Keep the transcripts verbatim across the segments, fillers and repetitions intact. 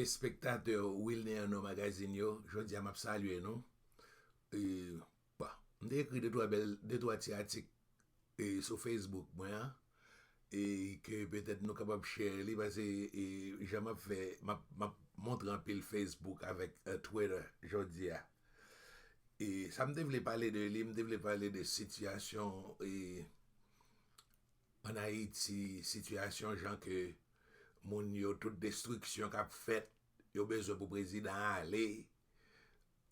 Espektatè Wilner Arnaud Magazine yo, jodi a m ap salye nou. E, bon, m te ekri de twa bèl, de twa ti atik e, sou Facebook mwen an, e ke petèt nou kapab share li, paske e, jan m ap fè, m ap, m ap montre anpil Facebook avèk e, Twitter jodi a. E sa m te vle pale de li, m te vle pale de sitiyasyon e, ann Ayiti, sitiyasyon jan ke moun yo, tout destriksyon k ap fèt, yo bezwen pou prezidan ale.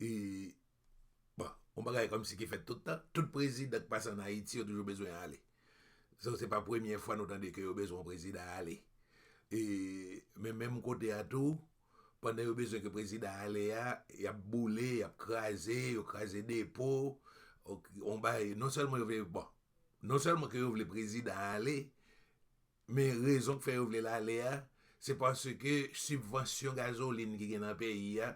E, bon, yon bagay kòmsi ki fèt tout tan. Tout prezidan k pase ann Ayiti, yo toujou bezwen ale. So, se pa premye fwa nou tande ke yo bezwen yon prezidan ale. E, men menm kote a tou, pandan yo bezwen ke prezidan ale a, y ap boule, y ap kraze, yo kraze depo. Ok, yon bagay, non sèlman yo vle, bon, non sèlman ke yo vle prezidan ale, men rezon k fè yo vle l ale a, se paske sibvansyon gazolin ki gen nan peyi a,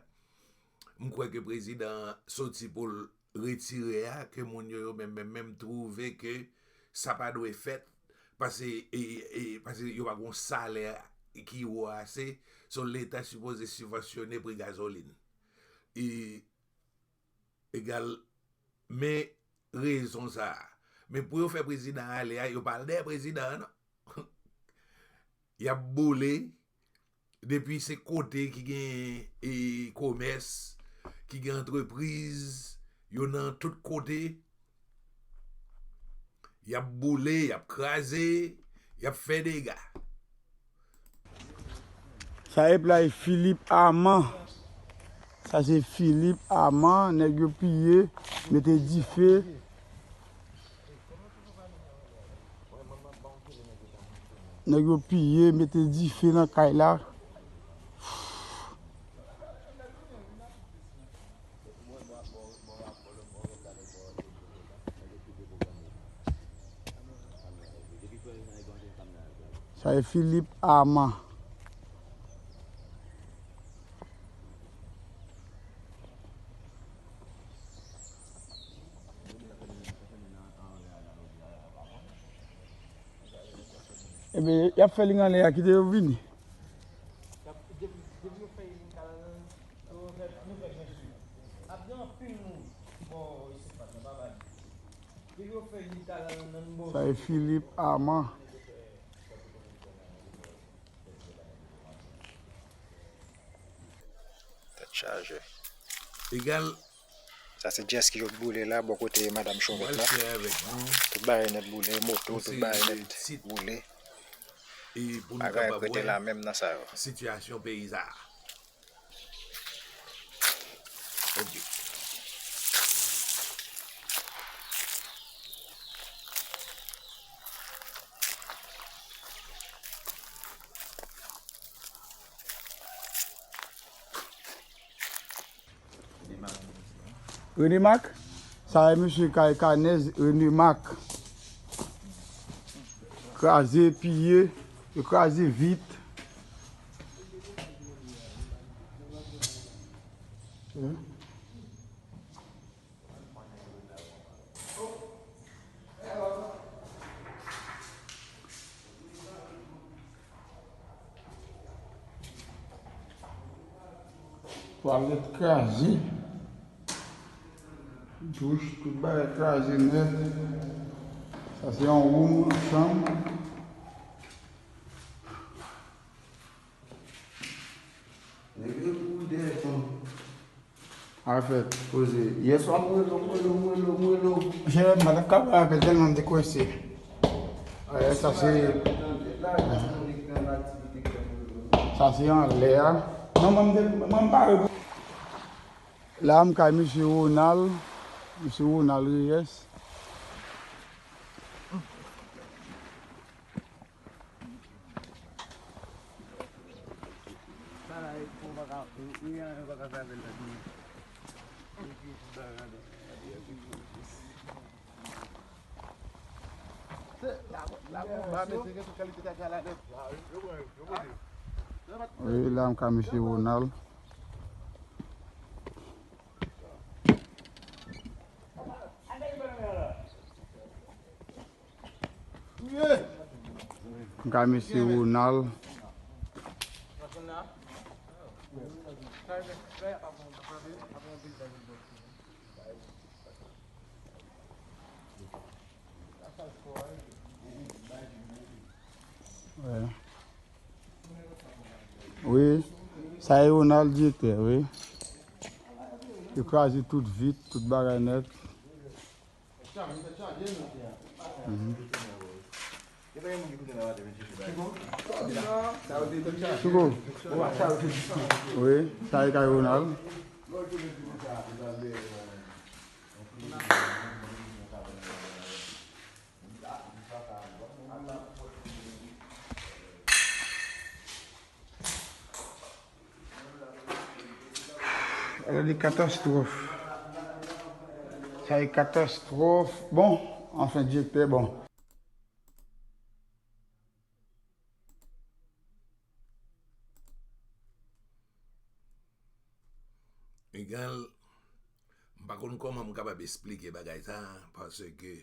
m kwè ke prezidan an soti pou l retire a, ke moun yo, yo menm, menm, menm twouve ke sa pa dwe fèt, paske, e, e, paske yo pa gen yon salè ki wo ase, so Leta sipoze sibvansyone pri gazolin. E, egal, men rezon sa a. Men pou yo fè prezidan an ale a, yo pa al dèyè prezidan an, non. Y ap boule, depi se kote ki gen e, komès, ki gen antrepriz, yo nan tout kote. Y ap boule, y ap kraze, y ap fè dega. Sa e play Philippe Armand. Sa se Philippe Armand, nèg yo piye, mete dife. Nèg yo piye, mete dife nan kay la. Sa e Philippe Armand. Ebyen, y ap fè li nan lè a, kite yo vini. Sa e Philippe Armand. Tèt chaje. Egal. Sa se jet ski yo k boule la, bò kote madanm Chomèt la. Tout bagay nèt boule, moto, tout bagay nèt boule. Bagay k rete la menm nan sa yo. Sitiyasyon peyi sa a. Ok. René Mac? Sa e mesye kay Kanèz, René Mac. Kraze, piye, yo kraze vit. Twalèt kraze. Douch, tout bagay kraze nèt. Sa se yon woum, yon chanm. Nèg yo pou dèyè fanm. Afèt, koze. Yèswa m rele w, m rele w, m rele w, m rele w. Monchè, m pa t ap kapab avè l tèlman m te kwense. Sa se, sa se anlè a. Non, mwen m te, mwen m pare pou. La, m kay mesye Ronald, mesye Ronald Reyes. Wi, la m ka mesye Ronald. M ka mesye Ronald. Wè. Wi, sa e Ronald direktè, wi. Yo kraze tout vit, tout bagay nèt. Mhm. Chouko. Wi, sa e kay Ronald. Sa vle di katastwòf. Sa e katastwòf. Bon, anfen, direktè, bon. Egal, m pa konn kòman m kapab esplike bagay sa, paske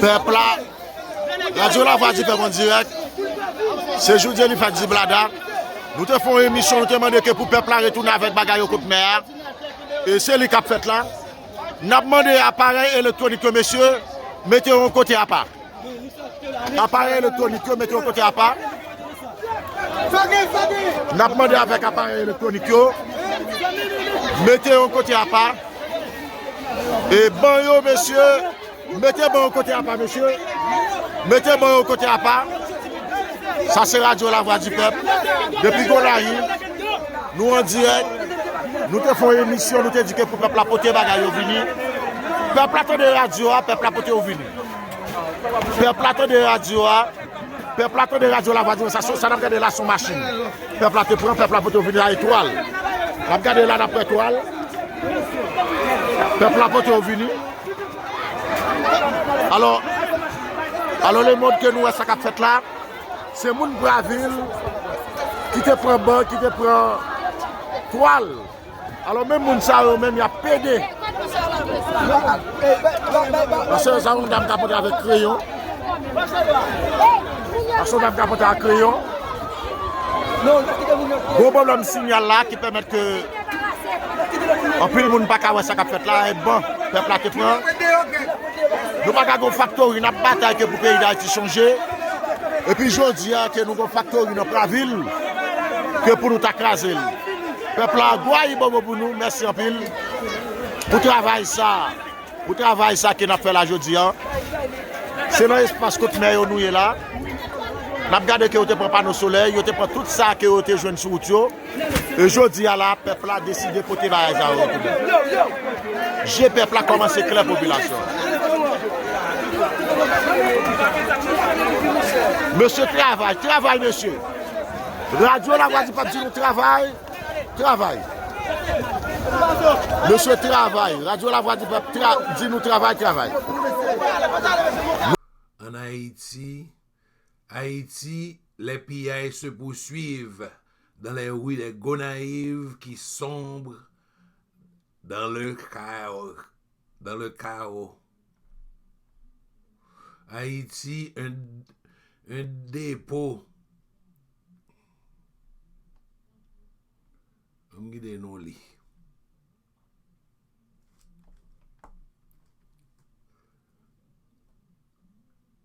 pèp la, Radyo Lavwadipèp an dirèk, se Joudjeli Fadzi Blada. Nou te fè yon emisyon, nou te mande ke pou pèp la retounen avèk bagay yo kot mè a. E se li k ap fèt la. N ap mande aparèy elektwonik yo, mesye, mete yo yon kote apa. Aparèy elektwonik yo, mete yo kote apa. N ap mande avèk aparèy elektwonik yo, mete yo kote apa. E ban yo, mesye, mete ban yo kote apa, mesye. Mete ban yo kote apa. Sa se Radyo Lavwadipèp. Depi Gonayiv, nou an dirèk. Nou te fè yon emisyon, nou te di ke pou pèp la pote bagay yo vini. Pèp la tande radyo a, pèp la pote yo vini. Pèp la tande radyo a. Pèp la tande Radyo Lavwadipèp, sa, sa n ap gade la, se yon machin. Pèp la te pran, pèp la pote yo vini la, etwal. N ap gade la, n ap wè etwal. Pèp la pote yo vini. Alò, alò, lemonn, ke nou wè sa k ap fèt la, se moun Bravil ki te pran ban, ki te pran twal. Alò, menm moun sa yo menm, y ap pede. Paske sa yon dam k ap monte avèk kreyon. Paske yon dam k ap monte ak kreyon. Gwo pwoblèm sinyal la ki pèmèt ke anpil moun pa ka wè sa k ap fèt la, e ban pèp la te pran. Nou pa ka gon faktori, n ap batay ke pou peyi Dayiti chanje. Epi jodi a, ke nou gon faktori nan Plavil, ke pou nou ta kraze l. Pèp la gwayi bobo pou nou, mèsi anpil pou travay sa, pou travay sa ke n ap fè la jodi a. Se nan espas kot mè yo nou ye la. N ap gade ke yo te pran pano solèy, yo te pran tout sa ke yo te jwenn sou wout yo. E jodi a la, pèp la deside pote bagay sa yo retounen. Je pèp la kòmanse klè, popilasyon. Mesye, travay, travay, mesye. Radyo Lavwadipèp di nou travay, travay. Mesye, travay. Radyo Lavwadipèp tra-, di nou travay, travay. An Ayiti, Haïti, les pillages se poursuivent dans les rues de Gonayiv qui sombrent dans le chaos. Dans le chaos. Haïti, un, un dépôt. Ann kite nou li.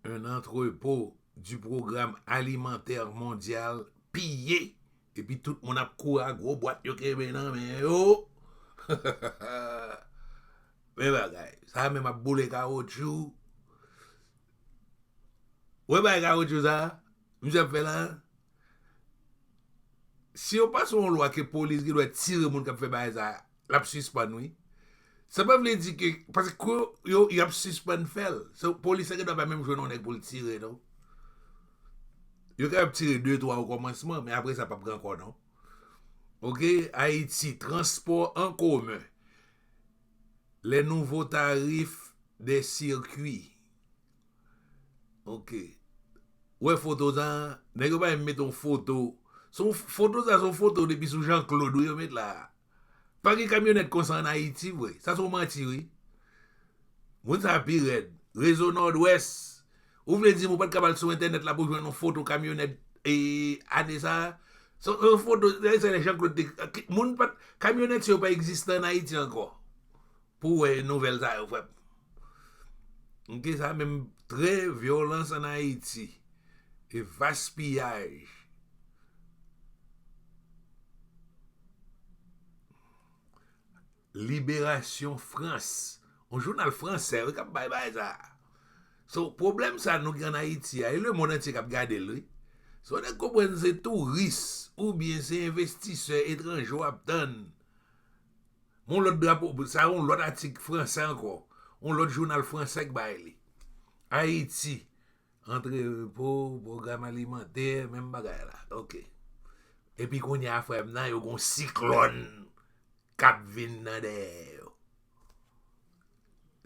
Un entrepôt du Programme Alimentaire Mondial pillé. Epi tout moun ap kouri ak gwo bwat yo kenbe nan men yo. Men bagay. Sa menm ap boule kawotchou. Wè bagay kawotchou sa? Misye ap fè la. Si yo pase yon lwa ke polis gen dwa tire moun k ap fè bagay sa, l ap sispann, wi. Sa pa vle di ke, paske kou yo, y ap sispann fè l. So, polis la gen dwa pa menm jwenn yon nèg pou l tire, non. Yo kapab tire de, twa okòmansman, men apre sa, p ap gen ankò, non. Oke, Ayiti, transpò an komen. Les nouveaux tarifs des circuits. Ok. Ou wè foto sa, nèg yo pa menm mete yon foto. Se yon f-, foto sa, se yon foto depi sou Jean Claude, wi, yo met la. Pa gen kamyonèt konsa an Ayiti, vre. Sa se yon manti, wi. Moun sa pi rèd. Rezo Nòdwès. Ou vle di m ou pa t ka al sou entènèt la pou jwenn yon foto kamyonèt e ane sa a? Se yon foto, se lè Jean Claude te, ki- moun pa t, kamyonèt sa yo pa egziste ann Ayiti ankò. Pou w wè nouvèl sa yo, frè m. Ok, sa menm trè vyolans ann Ayiti. E vas piyaj. Liberasyon Frans. Yon jounal fransè wi k ap bay bagay sa. So, pwoblèm sa nou gen ann Ayiti a, e lemonn antye k ap gade l wi. So, nèg konprann se touris oubyen se envestisè etranje w ap tann. Yon lòt drapo, sa yon lòt atik fransè ankò. Yon lòt jounal fransè k bay li. Ayiti, antrepo, pwogram alimantè, menm bagay la. Ok. Epi kounye a, frè m nan, yo gon siklòn k ap vin nan dèyè yo.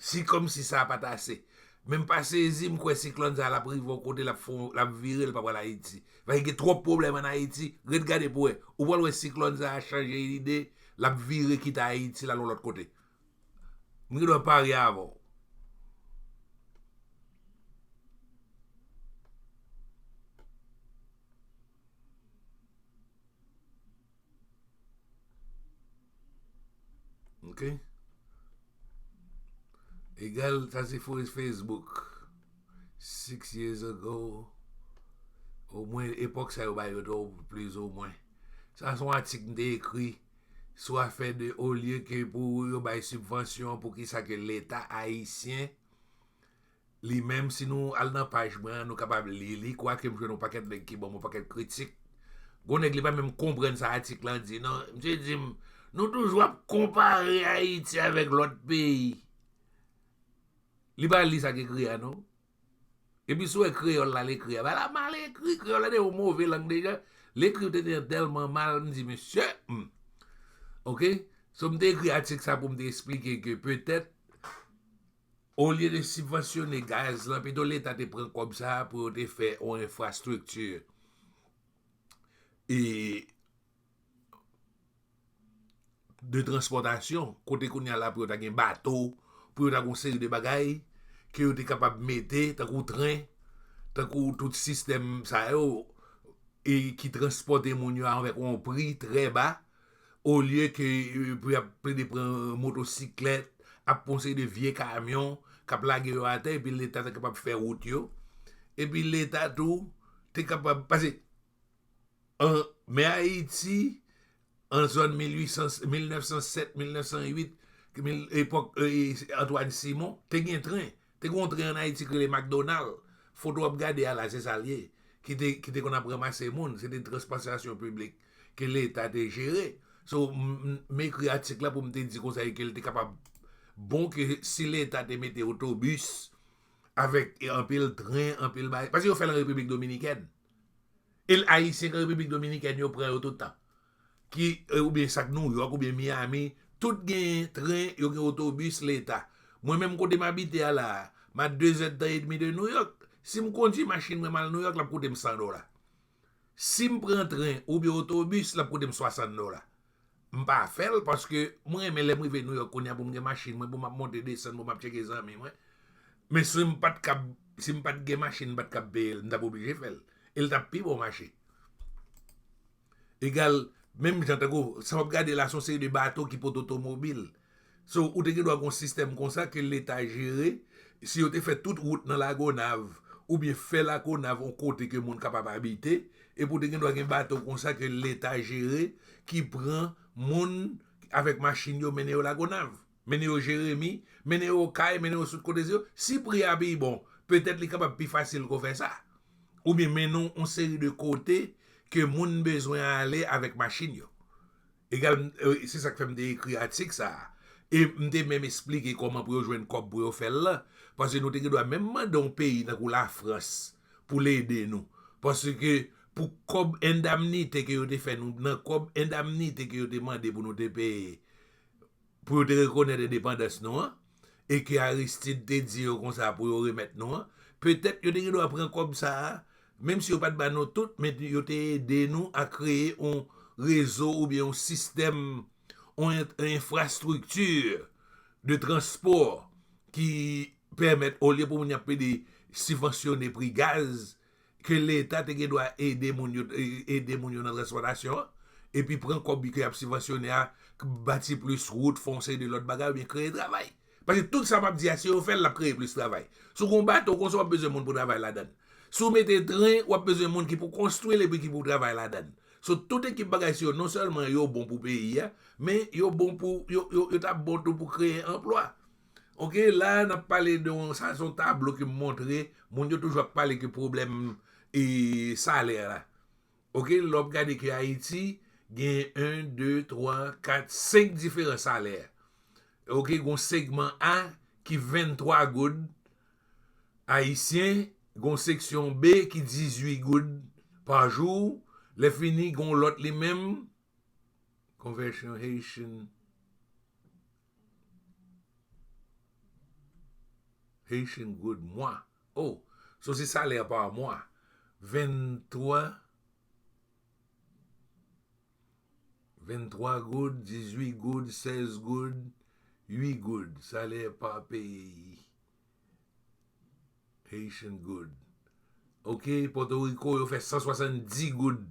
Si kòmsi sa pa t ase. Men m pa sezi, m kwè siklòn sa a l ap rive yon kote, l ap fè, l ap vire, l pa pral Ayiti. Paske gen twòp pwoblèm ann Ayiti. Ret gade pou wè. Ou pral wè siklòn sa a chanje lide, l ap vire kite Ayiti, l al yon lòt kote. M gen dwa parye avè w. Ok. Egal, sa se fo Facebook. Six years ago. Omwen, epòk sa yo bay yo tou, plizoumwen. Sa se yon atik m te ekri sou afè de, olye ke pou yo bay sibvansyon, poukisa ke Leta ayisyen, li menm, si nou al nan paj mwen an, nou kapab li li, kwake m jwenn yon pakèt nèg ki ban m yon pakèt kritik. Gon nèg li pa menm konprann sa atik lan di, non. Misye di m, nou toujou ap konpare Ayiti avèk lòt peyi. Li pa li sa k ekri a, non. Epi si w wè kreyòl la, l ekri a, bagay la mal ekri, kreyòl la te yon move lang deja. L ekri te, te tèlman mal, m di, mesye, hmm. Ok? So, m te ekri atik sa pou m te eksplike ke petèt, olye de sibvansyone gaz lan, pito Leta te pran kòb sa a pou yo te fè yon enfrastrikti e de transpòtasyon, kote kounye a la pou yo ta gen bato, pou yo ta gen yon seri de bagay ke yo te kapab mete, tankou tren, tankou tout sistèm sa yo, e ki transpòte moun yo avèk yon pri trè ba, olye ke, e, pou y ap plede pran motosiklèt, ap pran yon seri de vye kamyon, k ap lage yo atè, epi Leta te kapab fè wout yo. Epi Leta tou te kapab, paske an, men Ayiti, an zòn mil uit san, mil nèf san sèt, mil nèf san uit, ke mil, epòk, e, Antoine Simon, te gen tren. Te gen yon tren ann Ayiti ki rele McDonald. Foto w ap gade a la, se sa l ye. Ki te, ki te konn ap ranmase moun. Se te transpòtasyon piblik ke Leta te jere. So, m, m, m ekri atik la pou m te di konsa ke l te kapab bon ke si Leta te mete otobis avèk, e, anpil tren, anpil bagay. Paske yo fè l an Repiblik Dominikèn. E l Ayisyen k an Repiblik Dominikèn yo pran yo tout tan. Ki, e, oubyen sa k Nouyòk, oubyen Miami, tout gen tren, yo gen otobis Leta. Mwen menm kote m abite a la a, m a de zèdtan edmi de Nouyòk. Si m kondui machin mwen m al Nouyòk, l ap koute m san dola. Si m pran tren oubyen otobis, l ap koute m swasant dola. M pa fè l paske mwen renmen lè m rive Nouyòk kounye a pou m gen machin mwen, pou m ap monte desann, pou m ap tcheke zanmi mwen. Men si m pa t kab, si m pa t gen machin, m pa t kab peye l, m t ap oblije fè l. E l t ap pi bon mache. Egal, menm jan tankou, sa w ap gade la, se yon seri de bato ki pote otomobil. So, ou te gen dwa gen yon sistèm konsa ke Leta jere, si yo te fè tout wout nan Lagonav, oubyen fè Lagonav yon kote ke moun kapab abite, epi ou te gen dwa gen bato konsa ke Leta jere, ki pran moun avèk machin yo, mennen yo Lagonav, mennen yo Jeremi, mennen yo Okay, mennen yo sot kote yo. Si pri a pi bon, petèt li kapab pi fasil ke w fè sa. Oubyen mennen w yon seri de kote ke moun bezwen ale avèk machin yo. Egal, e, se sa k fè m te ekri atik sa a. E m te menm esplike kòman pou yo jwenn kòb pou yo fè l lan. Paske nou te gen dwa menm mande yon peyi tankou Lafrans pou l ede nou. Paske pou kòb endamnite ke yo te fè nou, nan kòb endamnite ke yo te mande pou nou te peye, pou yo te rekonèt endepandans nou an, e ke Aristide te di yo konsa pou yo remèt nou an, petèt yo te gen dwa pran kòb sa a, menm si yo pa t ba nou tout, men yo te ede nou a kreye yon rezo oubyen yon sistèm, yon en-, enfrastrikti de transpò ki pèmèt, olye pou moun y ap pede sibvansyone pri gaz, ke Leta te gen dwa ede moun yo, e, ede moun yo nan transpòtasyon an, epi pran kòb ke y ap sibvansyone a, bati plis wout, fè yon seri de lòt bagay, oubyen kreye travay. Paske tout sa m ap di a, si yo fè l, l ap kreye plis travay. Si w gen yon bato konsa, w ap bezwen moun pou travay ladan l. Si w mete tren, w ap bezwen moun ki pou konstwi l epi ki pou travay ladan l. So, tout ekip bagay sa yo, non sèlman yo bon pou peyi a, men yo bon pou, yo, yo, yo t ap bon tou pou kreye anplwa. Oke, la, n ap pale de yon, sa se yon tablo ke m montre, moun yo toujou ap pale ke pwoblèm, e, salè la. Oke, lè w ap gade ke Ayiti gen yon, de, twa, kat, senk diferan salè. Oke, gen yon segman A ki venntwa goud ayisyen, gen yon seksyon B ki dizuit goud pa jou, lè fini, gen yon lòt li menm, conversion Haitian, Haitian goud mwa. Oh, so se salè pa mwa. Venntwa, venntwa goud, dizuit goud, sèz goud, uit goud. Salè pa peyi. Haitian goud. Oke, Pòtoriko, yo fè san swasanndis goud.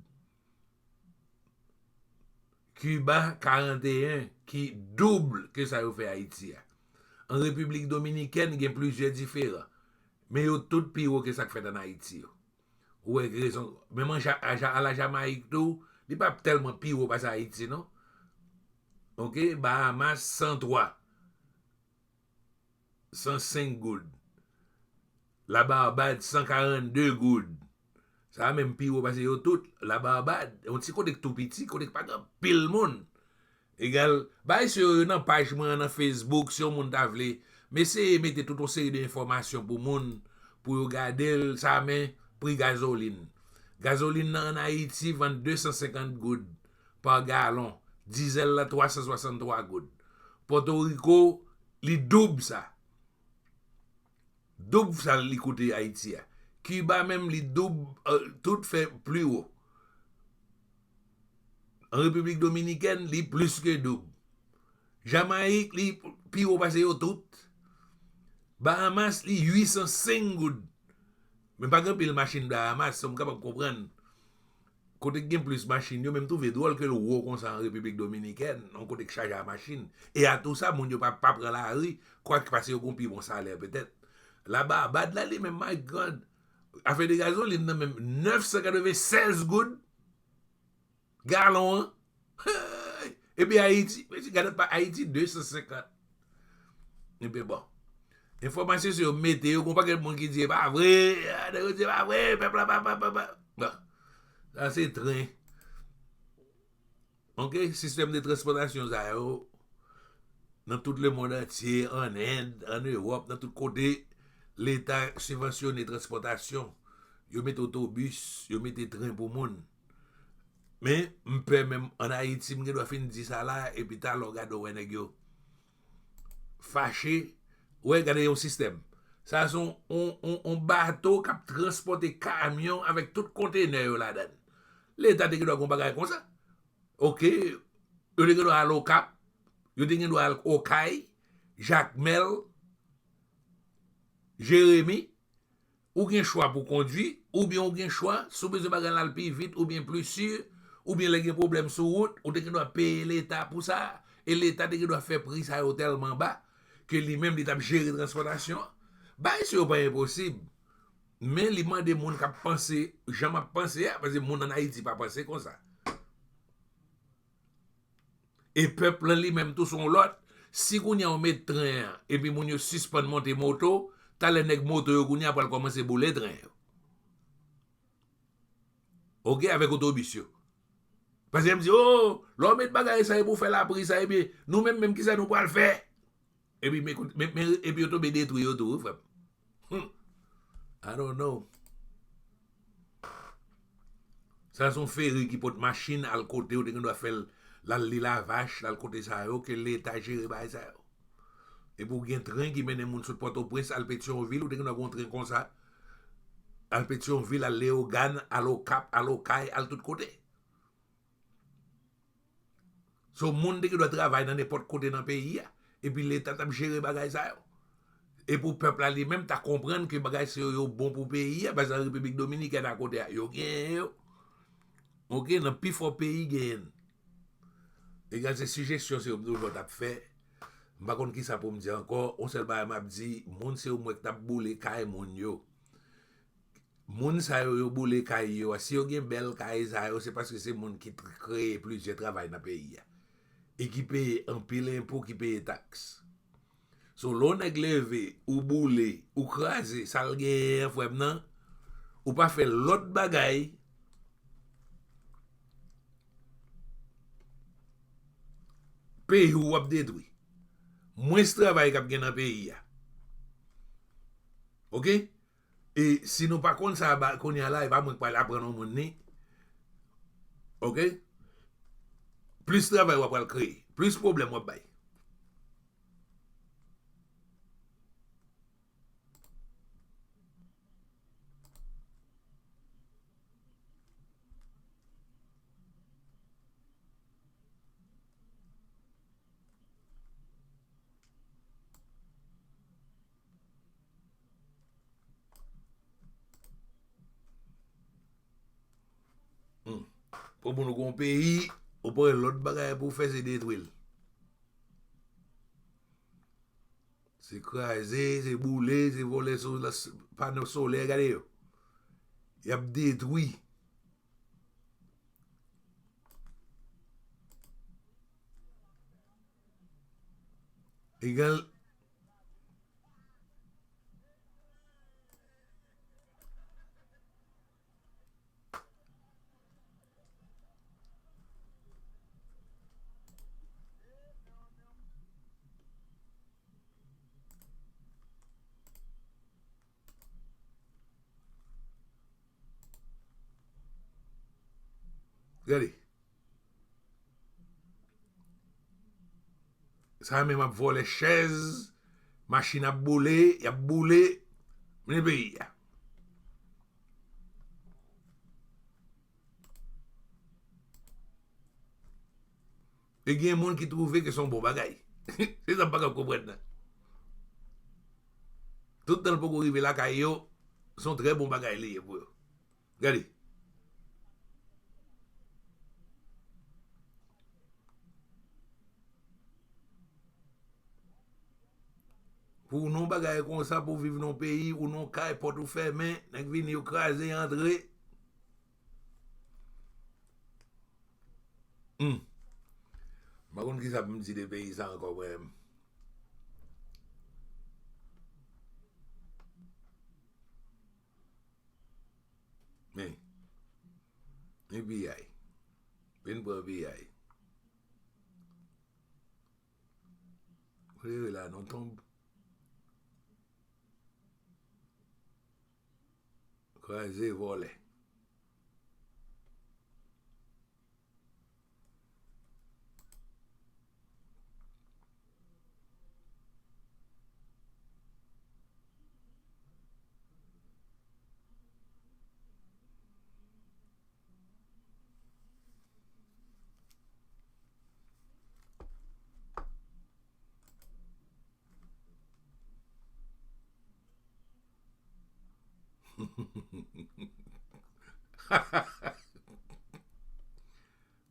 Kiba, karanteyen, ki doub ke sa yo fè Ayiti a. An Repiblik Dominikèn, gen plizyè diferan. Men yo tout pi wo ke sa k fèt ann Ayiti yo. Ou wè ki rezon, menm an Ja-, a Ja-, a la Jamayik tou, li pa tèlman pi wo pase Ayiti, non. Oke, Bahamas, san twa, san senk goud. Labarbad, san karannde goud. Sa a menm pi wo pase yo tout. Labarbad, yon ti kote k tou piti, kote k pa gen anpil moun. Egal, bay se yo nan paj mwen an nan Facebook, si yon moun ta vle, m eseye mete tout yon seri de enfòmasyon pou moun, pou yo gade l, sa men pri gazolin. Gazolin nan ann Ayiti vann de san senkant goud pa galon, dizèl la twa san swasanntwa goud. Pòtoriko, li doub sa. Doub sa li koute Ayiti a. Kiba menm, li doub, euh, tout fè pli wo. An Repiblik Dominikèn, li plis ke doub. Jamayik, li pi wo pase yo tout. Bahamas, li uit san senk goud. Men pa gen anpil machin Bahamas, sa m kapab konprann. Kote k gen plis machin yo, men m twouve dwòl ke l wo konsa an Repiblik Dominikèn, yon kote k chaje a machin. E a tou sa, moun yo pa, pa pran lari, kwak paske yo gen pi bon salè petèt. Labarbad la, li menm, my God, afè de gazolin nan menm, nèf san katreven sèz goud galon an. Hey! Epi Ayiti, mesye, gade pa Ayiti, de san senkant. Epi bon. Enfòmasyon se yo mete yo, gon pakèt moun ki di e pa vre, a, nèg yo di e pa vre, pèp la pa, pa, pa, pa. Bon. Sa se tren. Oke, sistèm de transpòtasyon sa yo, nan tout lemonn antye, ann End, ann Ewòp, nan tout kote, Leta sibvansyone transpòtasyon. Yo mete otobis, yo mete tren pou moun. Men, m pè menm ann Ayiti, m gen dwa fin di sa la, epi talè w gade w wè nèg yo fache. Ou wè, gade yon sistèm. Sa se yon, yon, yon, yon bato k ap transpòte kamyon avèk tout kontenè yo ladan l. Leta te gen dwa gen yon bagay konsa. Oke, yo te gen dwa al Okap, yo te gen dwa al Okay, Jakmèl, Jeremi, ou gen chwa pou kondui, oubyen ou gen chwa, si w bezwen bagay la al pi vit, oubyen pli si, oubyen lè gen pwoblèm sou wout, ou te gen dwa peye Leta pou sa, e Leta te gen dwa fè pri sa yo tèlman ba, ke li menm li t ap jere transpòtasyon an. Bagay sa yo pa enposib, men li mande moun k ap panse jan m ap panse a, paske moun ann Ayiti pa panse konsa. E pèp lan li menm tou se yon lòt. Si kounye a w met tren an, epi moun yo sispann monte moto, talè nèg moto yo kounye a pral kòmanse boule tren yo. Oke, avèk otobis yo. Paske m di, o, lè w met bagay sa yo pou fè lapri sa, ebyen, nou menm menm, kisa nou pral fè? Epi, men, men, men, epi yo tonbe detwi yo tou, wi, frè m. Hmm. I don't know. Sa se yon feri ki pot machin al kote, ou te gen dwa fè l, l al Lilavach, l al kote sa yo, ke Leta jere bagay sa yo. Epi ou gen tren ki mennen moun sot Pòtoprens al Petyonvil, ou te gen dwa gen yon tren konsa. Al Petyonvil, al Leyogàn, al Okap, al Okay, al tout kote. So, moun te gen dwa travay nan nenpòt kote nan peyi a, epi Leta t ap jere bagay sa yo. E pou pèp la li menm ta konprann ke bagay se yo yo bon pou peyi a, paske nan Repiblik Dominikèn akote a, yo genyen yo. Oke, nan pifò peyi genyen. Egal se sijesyon se yo m toujou t ap fè. M pa konn kisa pou m di ankò. Yon sèl bagay m ap di, moun se yo m wè k t ap boule kay moun yo. Moun sa yo, yo boule kay yo a. Si yo gen bèl kay sa yo, se paske se moun ki tr- kreye plizyè travay nan peyi a. E ki peye anpil enpo, ki peye taks. So, lè yon nèg leve, ou boule, ou kraze, sa l genyen an, frè m nan, ou pa fè lòt bagay, peyi w w ap detwi. Mwens travay k ap gen nan peyi a. Oke? E si nou pa konn sa ba- kounye a la, e pa mwen k pral aprann yon moun ni. Oke? Plis travay w ap pral kreye, plis pwoblèm w ap bay. Hmm. Pou moun ou gon peyi, ou pa gen lòt bagay pou w fè, se detwi l. Se kraze, se boule, se vòlè so- la- s- pano solè, gade yo. Y ap detwi. Egal. Gade. Sa menm ap vòlè chèz, machin ap boule, y ap boule, mennen peyi a. E gen moun ki twouve ke se yon bon bagay. Se sa m pa ka konprann nan. Tout tan l poko rive lakay yo, se yon trè bon bagay li ye pou yo. Gade. Pou w nan yon bagay konsa, pou w viv nan yon peyi, ou nan yon kay, pòt ou fèmen, nèg vini, yo kraze, antre. Hmm. M pa konn kisa pou m di de peyi sa ankò, mwen menm. Men, men piyay. Vin pran piyay. Klere la, non tonb. Kraze vòlè.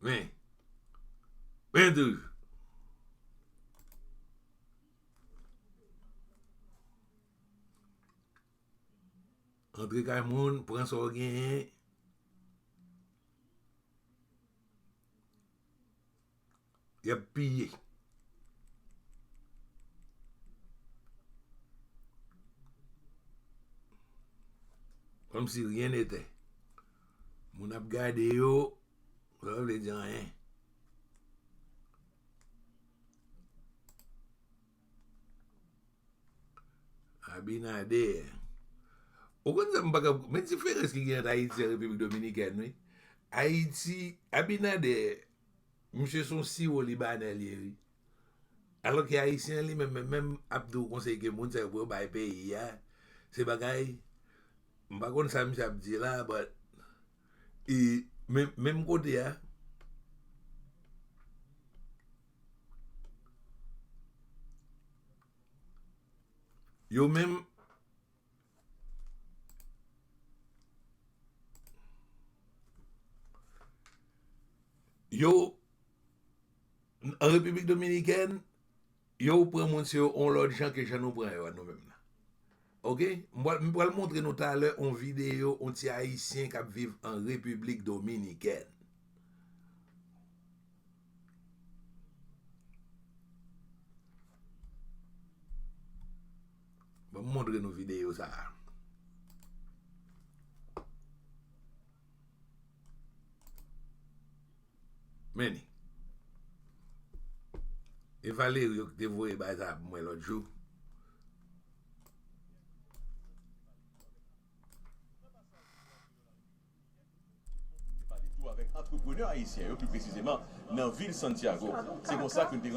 Men, men toujou. Antre kay moun, pran sa w genyen. Y ap piye. Comme si rien n'était. Moun ap gade yo, sa pa vle di anyen. Abinader. Ou konn sa m pa ka, men diferans ki gen ant Ayiti ak Repiblik Dominikèn, wi. Ayiti, Abinader, misye se yon siwo libanè li ye, wi. Alò ke Ayisyen li menm, menm, menm ap di w konsèy ke moun sa yo pou yo bay peyi a, se bagay, m pa konn sa misye ap di la, but, e, men, menm kote a, Yo menm, yo, an Repiblik Dominikèn, yo pran moun se yo on lòt jan ke jan nou pran yo a nou menm nan. Oke? M pral, m pral montre nou talè on videyo, on ti Ayisyen k ap viv an Repiblik Dominikèn. Ban m montre nou videyo sa a. Men li. E Valerio ki te voye bagay sa a pou mwen lòt jou. Pale tou avèk antreprenè ayisyen yo, pli presizeman nan vil Santiago. Se konsa ke n te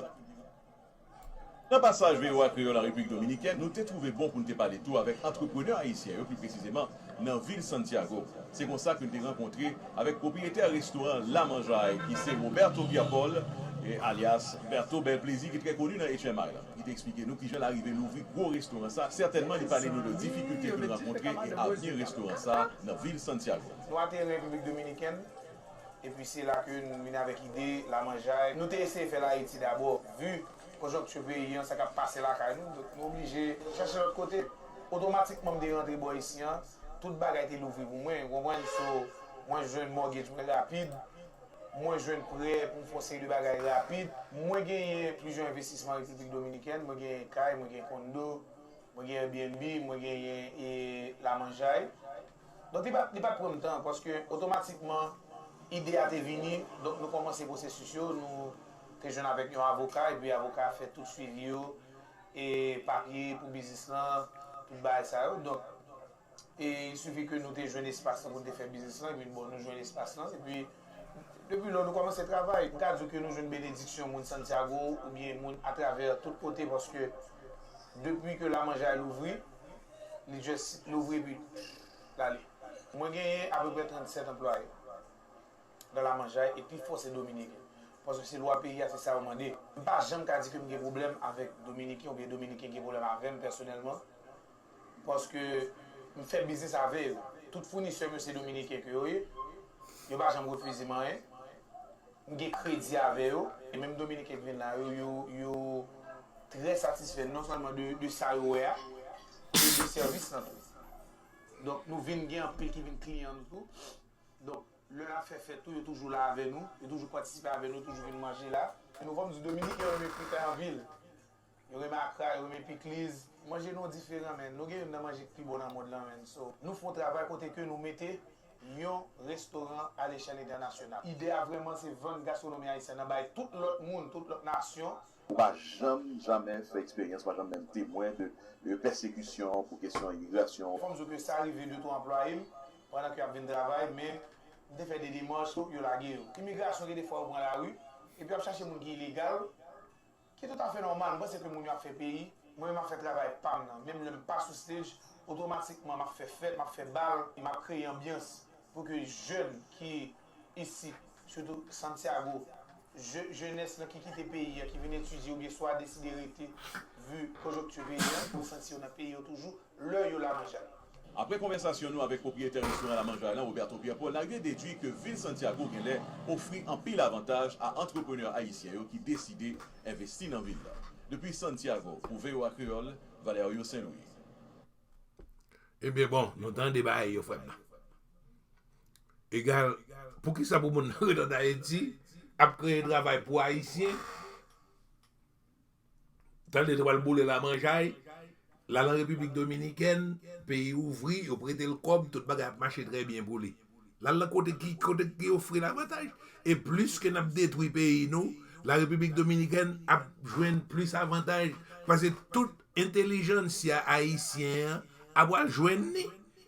Nan pasaj V O A Kreyòl an Repiblik Dominikèn, nou te twouve bon pou n te pale tou avèk antreprenè ayisyen yo, pli presizeman nan vil Santiago. Se konsa ke n te rankontre avèk pwopriyetè restoran La Manjae, ki se Roberto Pierre-Paul, e alyas Berto Bèl Plezi, ki trè koni nan H M I la, ki te eksplike nou kijan l arive louvri gwo restoran sa. Sètènman, li pale nou de difikilte ke l rankontre e avni restoran sa nan vil Santiago. Nou ateri Repiblik Dominikèn, epi se la ke nou vin avèk ide La Manjae. Nou te eseye fè l Ayiti dabò, vi konjonkti peyi an, sa k ap pase lakay nou, donk nou oblije chache lòt kote. Otomatikman, m te rantre bò isi an, tout bagay te louvri pou mwen, ou konprann? So, mwen jwenn mortgage mwen rapid, mwen jwenn prè pou m fè yon seri de bagay rapid. Mwen genyen plizyè envestisman Repiblik Dominikèn, mwen genyen kay, mwen genyen kondo, mwen gen Airbnb, mwen genyen, e, La Manjae. Donk, li pa, li pa t pran m tan, paske otomatikman, ide a te vini, donk nou kòmanse pwosesis yo, nou te jwenn avèk yon avoka, epi avoka a fè tout swivi yo, e papye pou biznis lan, tout bagay sa yo. Donk, e il suffit ke nou te jwenn espas lan pou n te fè biznis lan, epi bon, nou jwenn espas lan, epi depi lò nou kòmanse travay. M ka di w ke nou jwenn benediksyon moun Santiago oubyen moun atravè tout kote, paske depi ke La Manjae louvri, li just louvri epi l ale. Mwen genyen apeprè trannsèt anplwaye nan La Manjae, e pifò se Dominiken. Paske se lwa peyi a, se sa yo mande. M pa janm ka di ke m gen pwoblèm avèk Dominiken oubyen Dominiken gen pwoblèm avè m pèsonèlman. Paske m fè biznis avè yo. Tout founisè m yo se Dominiken ke yo ye. Yo pa janm refize m anyen. M gen kredi avè yo. E menm Dominiken ki vin la, yo, yo, yo trè satisfè non sèlman de, de sa yo wè a, men de sèvis lan tou. Donk, nou vin gen anpil ki vin kliyan nou tou. Donk, lè n ap fè fèt tou, yo toujou la avè nou, yo toujou patisipe avè nou, toujou vin manje la. Nou, fò m di, Dominiken yo renmen fritay anpil. Yo renmen akra, yo renmen pikliz. Manje nou diferan, men. Nou gen youn nan manje ki pi bon nan mond lan, men. So, nou fè yon travay kote ke nou mete yon restoran alechèl entènasyonal. Ide a vrèman se vann gastwonomi ayisyèn nan bay tout lòt moun, tout lòt nasyon. Ou pa janm, jamè fè eksperyans, ou pa janm menm temwen de, de pèsekisyon pou kesyon imigrasyon. Fò m di w ke sa rive de twa anplwaye m pandan ke y ap vin travay, men m te fè de demach, yo lage yo. Imigrasyon gen de fwa yo pran lari, epi y ap chache moun ki ilegal, ki toutafè nòmal. M panse ke moun yo ap fè peyi, mwen menm m ap fè travay pa m nan. Menm lè m pa sou stage, otomatikman m ap fè fèt, m ap fè bal, m ap kreye anbyans pou ke jèn ki isit, sitou Santiago, je-, jenès lan ki kite peyi a, ki vin etidye oubyen swa deside rete, vi konjonkti peyi a, pou santi yo nan peyi yo toujou, lè yo La Manjae. Apre konvèsasyon nou avèk pwopriyetè restoran La Manjae lan, Roberto Pierre-Paul, n arive dedui ke vil Santiago genlè ofri anpil avantaj a antreprenè ayisyen yo ki deside envesti nan vil la. Depi Santiago, pou V O A Kreyòl, Valerio Saint-Louis. Ebyen, bon, nou tande bagay yo, frè m nan. Egal, poukisa pou moun nan ret ann Ayiti, ap kreye travay pou Ayisyen, tande yo pral boule La Manjae, l al an Repiblik Dominikèn, peyi ouvri, yo prete l kòb, tout bagay ap mache trè byen pou li. L al nan kote ki, kote ki ofri l avantaj. E plis ke n ap detwi peyi nou, la Repiblik Dominikèn ap jwenn plis avantaj. Paske tout entèlijensya ayisyen an ap pral jwenn li.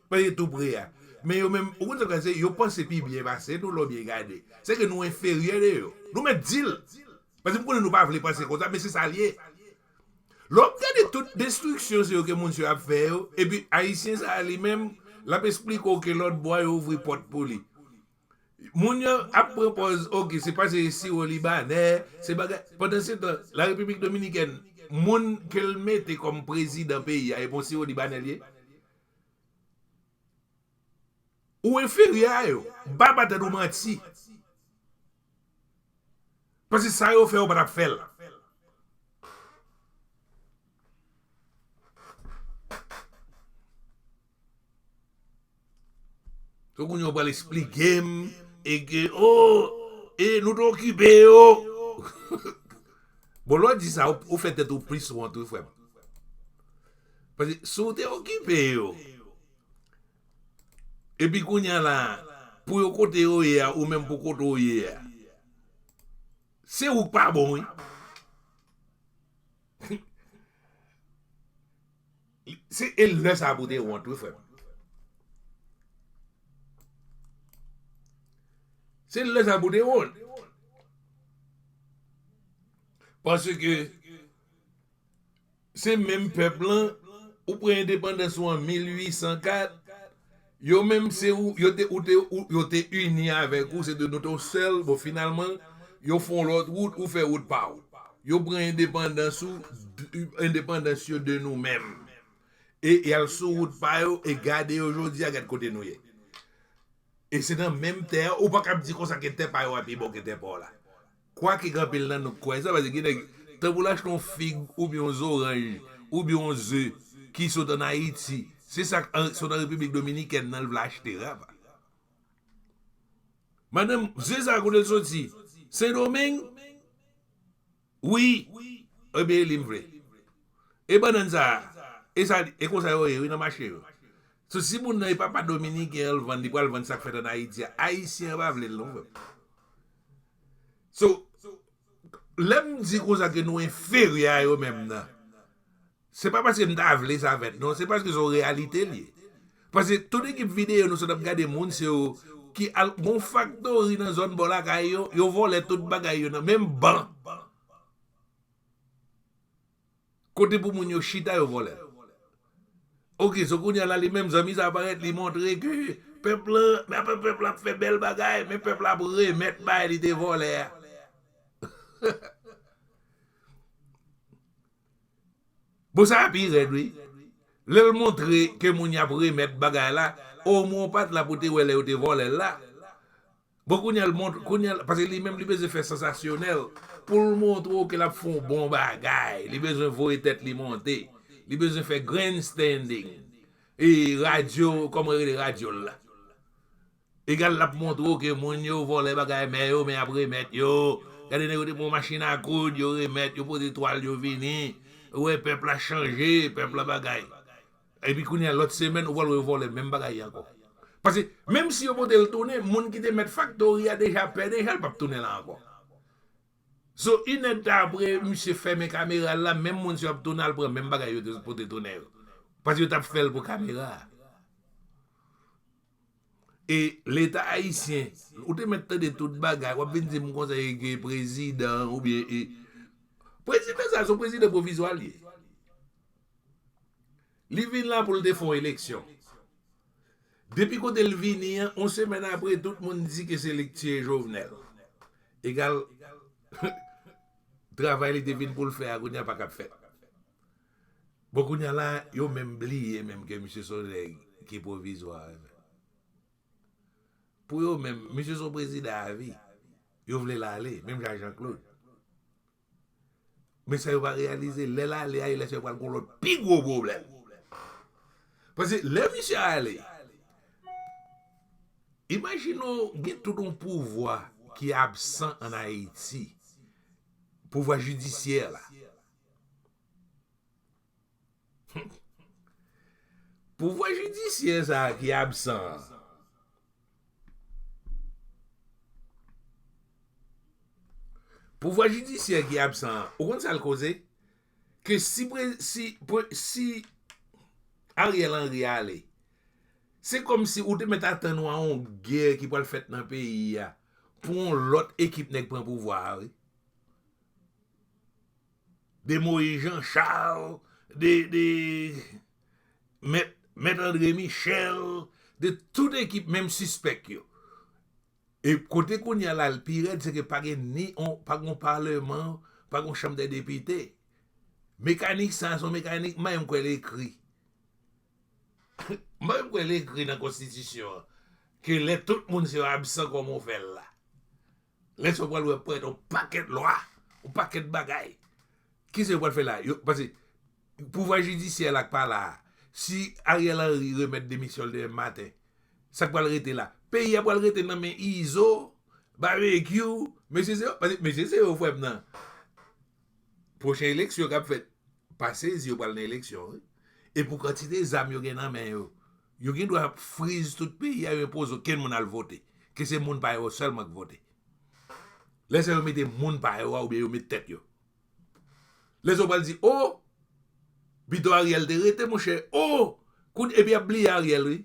Paske tou pre a. Men yo menm, ou konn sa k pase, yo panse pi byen pase nou lè w byen gade. Se ke nou enferyè de yo. Nou mèt di l. Paske m konnen nou pa vle panse konsa, men se sa l ye. Lè w ap gade tout destriksyon se yo ke moun se yo ap fè yo, epi Ayisyen sa a li menm, l ap esplike w ke lòt bò yo ouvri pòt pou li. Moun yo ap pran pòz, ok, se paske siwo libanè, se bagay. Pandan se tan, la Repiblik Dominikèn, moun ke l mete kòm prezidan peyi a, e pa yon siwo libanè l ye? Ou enferyè a yo. Ba batèt ou manti. Paske sa yo fè, ou pa t ap fè l. So kounye a w pral esplike m e ke, o, e nou te okipe yo. Bon, lè w di sa, ou, ou fè tèt ou plis wont, wi, frè m. Paske si w te okipe yo, epi kounye a la, pou yo kote yo ye a, ou menm pou kote w ye a, se ou k pa bon, wi. Se, e lè sa pou te wont, wi, frè m. Se lè sa pou te wont. Paske se menm pèp lan, ou pran endepandans ou an mil uit san kat, yo menm se ou, yo te, ou te, ou, yo te ini avèk ou, se te nou te yon sèl, bon, finalman, yo fè yon lòt wout, ou fè wout pa w. Yo pran endepandans ou, d-, endepandans yo de nou menm. E y al sou wout pa yo, e gade yo jodi a, gad kote nou ye. E se nan menm tè a, ou pa kab di konsa ke tè pa yo a pi bon ke tè pa w la. Kwake gen anpil nan nou k kwè sa, paske gen nèg, tan pou l achte yon fig, oubyen yon zoranj, oubyen yon ze, ki sot ann Ayiti, se sa k an, sot an Repiblik Dominikèn nan l vle achte a, pa. Madanm, ze sa a kote l soti? Sendomeng? Wi. Ebyen, e li m vle. E bannann sa a, e sa, e konsa yo ye, wi, nan mache yo. So, si moun nan e papa dominiken an l vann, li pral vann sa k fèt ann Ayiti a. Ayisyen an pa vle l, non, frè m. So, lè m di konsa ke nou enferyè a yo menm nan, se pa paske m ta vle sa fèt, non, se paske se yon reyalite l ye. Paske tout ekip videyo nou sot ap gade moun, se yo ki al, gon faktori nan zòn bò lakay yo, yo vòlè tout bagay yo nan menm ban. Kote pou moun yo chita, yo vòlè l. Ok, so kounye a la, li menm, zanmi sa a parèt, li montre ke pèp lan, men apre pèp la ap fè bèl bagay, men pèp la ap remèt bagay li te vòlè a. Bon, sa a pi rèd, wi. Lè l montre ke moun y ap remèt bagay la, omwen w pa t la pou te wè lè yo te vòlè l la. Bon, kounye a l mont-, kounye a l, paske li menm li bezwen fè sansasyonèl. Pou l montre w ke l ap fè yon bon bagay, li bezwen voye tèt li monte. Li bezwen fè grandstanding. E radyo, kòman yo rele radyo l la? Egal, l ap montre w ke moun yo vòlè bagay mè yo, men y ap remèt yo. Gade nèg yo te pran machin a koud, yo remèt, yo pote twal, yo vini. Ou wè pèp la chanje, pèp la bagay. Epi kounye a lòt semèn, ou pral wè yo vòlè menm bagay ankò. Paske menm si yo pote l tounen, moun ki te mèt faktori a deja pè deja, l p ap tounen la ankò. So, inèdtan apre, misye fèmen kamera l la, menm moun sa yo ap tounen al pran menm bagay yo te pote tounen yo. Paske yo t ap fè l pou kamera a. E Leta ayisyen, ou te mèt tande tout bagay, w ap vin di m konsa e ke prezidan oubyen e, prezidan sa, se yon prezidan pwovizwa l ye. Li vin la pou l te fè yon eleksyon. Depi kote l vini an, yon semèn apre, tout moun di ke se li k tiye Jovenel. Egal, travay li te vin pou l fè a, kounye a pa kab fèt. Bon, kounye a la, yo menm bliye menm ke misye se yon nèg ki pwovizwa. Pou yo menm, misye se yon prezidan avi. Yo vle l ale, menm jan Jean Claude. Men sa yo pa reyalize, lè l ale a, e lè sa yo pral gon lòt pi gwo pwoblèm. Paske lè misye ale, imajine w gen tout yon pouvwa ki absan ann Ayiti, pouvwa jidisyè la. Pouvwa jidisyè sa a ki absan an. Pouvwa jidisyè ki absan an. Ou konn sa l koze? Ke si pre-, si pre-, si Ariel Henry ale, se kòmsi ou te mèt atann ou a yon gè ki pral fèt nan peyi a pou yon lòt ekip nèg pran pouvwa a, wi. De Moïse Jean Charles, de, de Mèt, Mèt André Michel, de tout ekip, menm sispèk yo. E kote kounye a la, l pi rèd, se ke pa gen ni on, pa gen on paleman, pa gen on chanm dè depite. Mekanik sa, se yon mekanik, m pa menm kwè l ekri. M pa menm kwè l ekri nan konstitisyon an, ke lè tout moun se yo absan kòman w fè l la. Lè sa w pral wè prèt, yon pakèt lwa, yon pakèt bagay. Kisa yo pral fè la? Yo, paske pouvwa jidisyè la k pa la a, si Ariel Henry remèt demisyon l demen maten, sa k pral rete la? Peyi a pral rete nan men Izo, Babekyou, mesye se yo, paske mesye se yo frè m nan. Pwochen eleksyon k ap fèt, pa sezi yo pral nan eleksyon, wi. E pou kantite zam yo gen nan men yo, yo gen dwa friz tout peyi a, yo enpoze okenn moun al vote. Ke se moun pa yo sèlman k vote. Lè sa yo mete moun pa yo a oubyen yo met tèt yo. Lè sa yo pral di, o, pito Ariel te rete, monchè, o, kounye, epi y ap bliye Ariel, wi.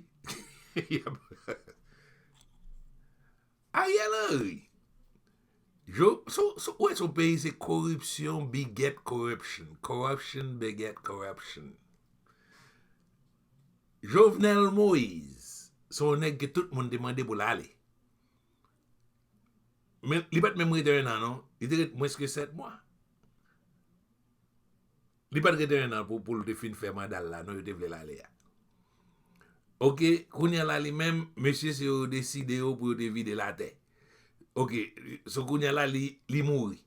Ariel Henry. Jo, so, so, ou wè, se yon peyi, se koripsyon beget corruption. Corruption beget corruption. Jovenel Moïse, se yon nèg ke tout moun te mande pou l ale. Men li pa t menm rete en an, non. Li te ret mwens ke sèt mwa. Li pa t rete en an pou, pou l te fin fè manda l la, non, yo te vle l ale a. Oke, kounye a la, li menm, mesye se yo deside yo pou yo te vide l atè. Oke, so kounye a la, li, li mouri.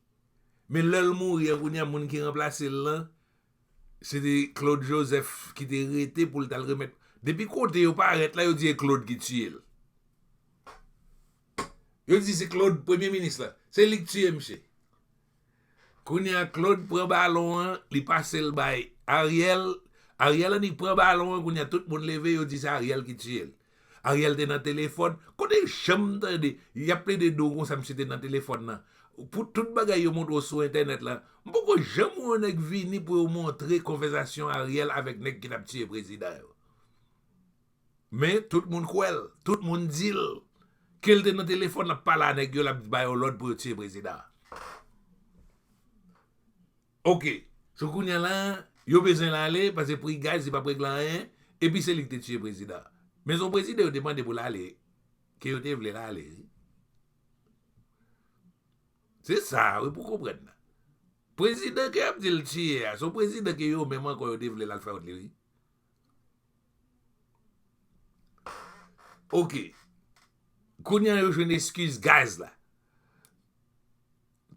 Men lè l mouri an, kounye a, moun ki ranplase l lan, se te Claude Joseph ki te rete pou l t al remèt. Depi kote yo parèt la, yo di e Claude ki tiye l. Yo di se Claude, premye minis la. Se li k tiye misye. Kounye a, Claude pran balon an, li pase l bay Ariel. Ariel annik pran balon an, kounye a, tout moun leve, yo di se Ariel ki tiye l. Ariel te nan telefòn. Kote janm tande, y ap plede di w konsa misye te nan telefòn nan. Pou tout bagay yo montre w sou entènèt la, m poko janm wè yon nèg vini pou yo montre konvèsasyon Ariel avèk nèg ki t ap tiye prezidan yo. Men, tout moun kwè l, tout moun di l ke l te nan telefòn, l ap pale a nèg yo, l ap ba yo lòd pou yo tiye prezidan an. Oke, so kounye a la, yo bezwen l ale, paske pri gaz, li p ap regle anyen, epi se li ki te tiye prezidan an. Men se yon prezidan yo te mande pou l ale, ke yo te vle l ale, wi. Se sa, wi, pou konprann nan. Prezidan ke y ap di l tiye a, se yon prezidan ke yo menm ankò yo te vle l al fè wont li, wi. Oke. Kounye a yo jwenn eskiz gaz la.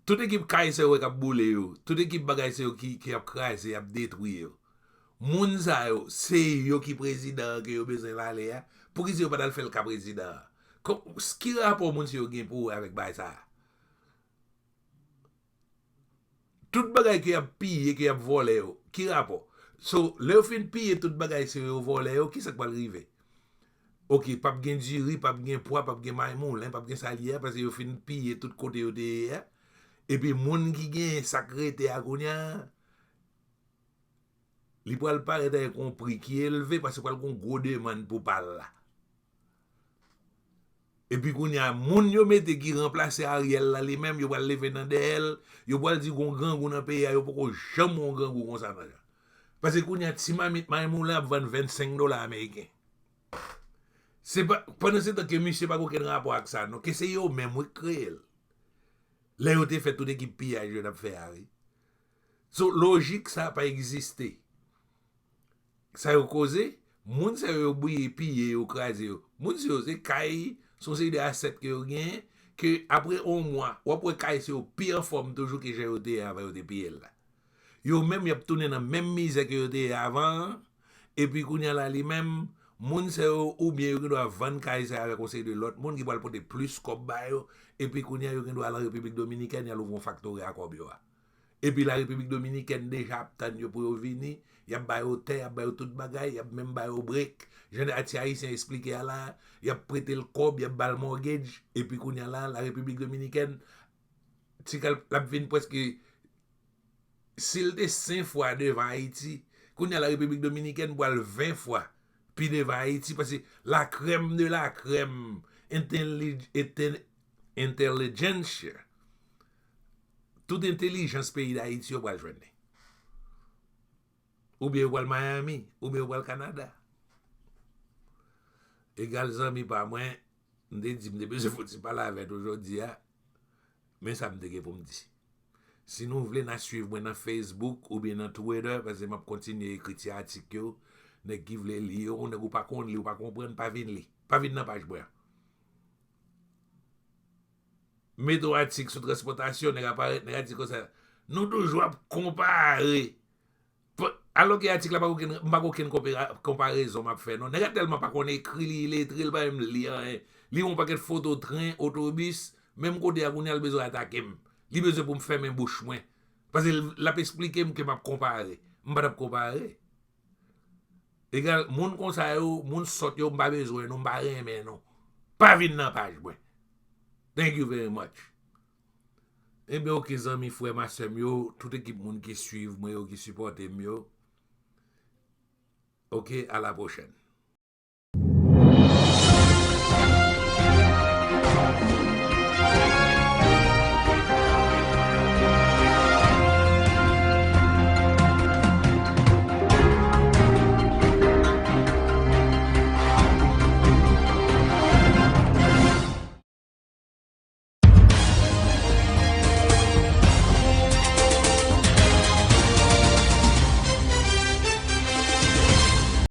Tout ekip kay sa yo wè k ap boule yo, tout ekip bagay sa yo ki, ki ap kraze, ap detwi yo. Moun sa yo, se yo ki prezidan an ke yo bezwen l ale a. Poukisa yo pa t al fè l ka prezidan an? Kò-, ki rapò moun sa yo gen pou wè avèk bagay sa a? Tout bagay ke y ap piye, ke y ap vòlè yo, ki rapò? So, lè yo fin piye tout bagay se yo vòlè yo, kisa k pral rive? Oke, p ap gen diri, p ap gen pwa, p ap gen maymoulen, p ap gen sa l ye a, paske yo fin piye tout kote yo te ye a. Epi moun ki gen sa k rete a kounye a, li pral parèt avèk yon pri ki elve, paske pral gen yon gwo demann pou pa l la. Epi kounye a, moun yo mete ki ranplase Ariel la, li menm, yo pral leve nan dèyè l, yo pral di gon grangou nan peyi a, yo poko janm wè yon grangou konsa nan jan. Paske kounye a, ti mamit maymoulen ap vann vennsenk dola ameriken. Se pa, pandan se tan ke misye pa gen okenn rapò ak sa, non, ke se yo menm, wi, k kreye l. Lè yo te fè tout ekip piyaj yo t ap fè a, wi. So, lojik sa pa egziste. Sa yo koze, moun sa yo, yo bouye, piye, yo kraze yo. Moun sa yo, se kay, se yon seri de asèt ke yo genyen, ke apre yon mwa, w ap wè kay sa yo pi anfòm toujou ke jan yo te ye avan yo te piye l la. Yo menm, y ap tounen nan menm mizè ke yo te ye avan an, epi kounye a la, li menm, moun sa yo, oubyen yo gen dwa vann kay sa yo avèk yon seri de lòt moun ki pral pote plis kòb ba yo, epi kounye a, yo gen dwa al an Repiblik Dominikèn, y al ouvri yon faktori a kòb yo a. Epi la Repiblik Dominikèn deja ap tann yo pou yo vini, y ap ba yo tè, y ap ba yo tout bagay, y ap menm ba yo brek. Jan de ti Ayisyen eksplike a la, y ap prete l kòb, y ap ba l mortgage, epi kounye a la, la Repiblik Dominikèn, ti kal, l ap vin prèske, si l te sen fwa devan Ayiti, kounye a la Repiblik Dominikèn pral ven fwa pi devan Ayiti, paske la crème de la crème, entèli-, entè-, intelligentsia, tout entèlijans peyi Dayiti yo pral jwenn li. Oubyen yo pral Miami, oubyen yo pral Kanada. Egal zanmi pa mwen, M te di, m te bezwen fouti pale avè nou jodi a. Men sa m te gen pou m di. Si nou vle, n a swiv mwen nan Facebook oubyen nan Twitter, paske m ap kontinye ekri ti atik yo. Nèg ki vle li yo, nèg ou pa konn li, ou pa konprann, pa vin li. Pa vin nan paj mwen an. Mete yon atik sou transpòtasyon, nèg a parèt, nèg a di konsa, nou toujou ap konpare. Alòske atik la pa okenn, m pa gen okenn konpera- konparezon m ap fè non. Nèg la tèlman pa konn ekri, li iletre, li pa menm li anyen. Li wè yon pakèt foto tren, otobis, menm kote a kounye a l bezwen atake m. Li bezwen pou m fèmen bouch mwen. Paske l ap esplike m ke m ap konpare. M pa t ap konpare. Egal, moun konsa yo, moun sòt yo, m pa bezwen nou, m pa renmen nou. Pa vin nan paj mwen. Thank you very much. Ebyen, oke, zanmi, frè m a sè m yo, tout ekip moun ki swiv mwen yo, ki sipòte m yo. Oke, a la pwochèn.